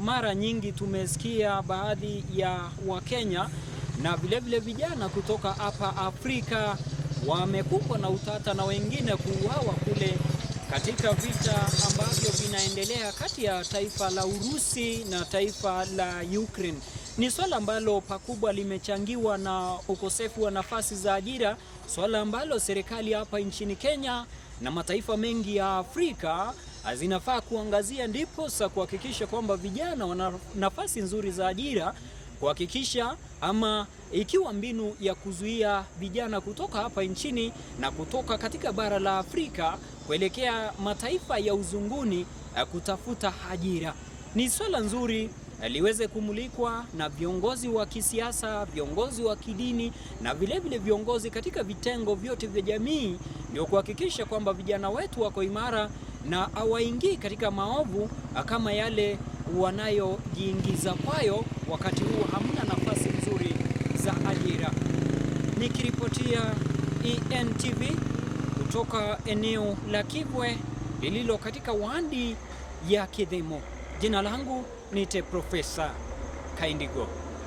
Mara nyingi tumesikia baadhi ya Wakenya na vilevile vijana kutoka hapa Afrika wamekumbwa na utata na wengine kuuawa kule katika vita ambavyo vinaendelea kati ya taifa la Urusi na taifa la Ukraine. Ni swala ambalo pakubwa limechangiwa na ukosefu wa nafasi za ajira, swala ambalo serikali hapa nchini Kenya na mataifa mengi ya Afrika zinafaa kuangazia, ndiposa kuhakikisha kwamba vijana wana nafasi nzuri za ajira, kuhakikisha ama ikiwa mbinu ya kuzuia vijana kutoka hapa nchini na kutoka katika bara la Afrika kuelekea mataifa ya uzunguni kutafuta ajira. Ni swala nzuri liweze kumulikwa na viongozi wa kisiasa, viongozi wa kidini na vilevile viongozi katika vitengo vyote vya jamii, ndio kuhakikisha kwamba vijana wetu wako imara na hawaingii katika maovu kama yale wanayojiingiza kwayo wakati huu hamna nafasi nzuri za ajira. Nikiripotia ENTV kutoka eneo la Kibwe lililo katika wadi ya Kidhimo. Jina langu niite Profesa Kaindigo.